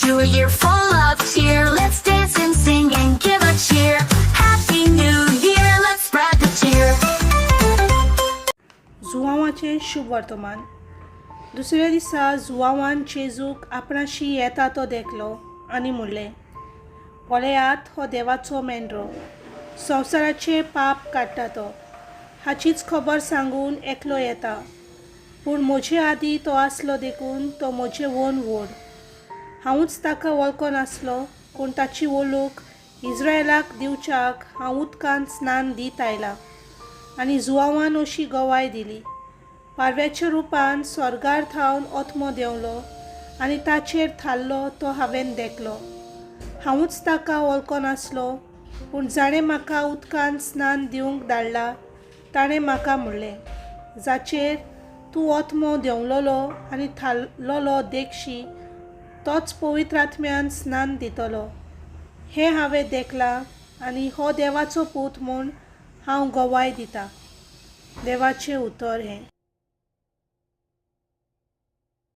wish you a year full of cheer. Let's dance and sing and give a cheer. Happy New Year, let's spread the cheer. जुवांवाचें शुभ वर्तमान. दुसऱ्या दिसा जुवांवान जेजूक आपणाशी येता तो देखलो आनी म्हणलें, पळयात हो देवाचो मेंढरो, संवसाराचें पाप काडटा तो. हाचीच खबर सांगून एकलो येता, पूण म्हजे आदीं तो आसलो देखून तो म्हजे वन व्हड. हांवूच ताका वळखोन आसलो, पूण ताची वळख इस्रायलाक दिवच्याक हांव उदकांत स्नान दीत आयलां. आनी जुवांवान अशी गवाय दिली, पारव्याच्या रुपान स्वर्गार थावन ओत्मो देंवलो आनी ताचेर थारलो तो हांवें देखलो. हांवूच ताका वळखोन आसलो, पूण जाणें म्हाका उदकान स्नान दिवंक धाडला ताणें म्हाका म्हणलें, जाचेर तूं ओत्मो देंवलोलो आनी थारलोलो देखशी तोच पवित्र आत्म्यान स्नान दितलो. हें हांवें देखलां आनी हो देवाचो पूत म्हूण हांव गवाय दितां. देवाचें उतर हें.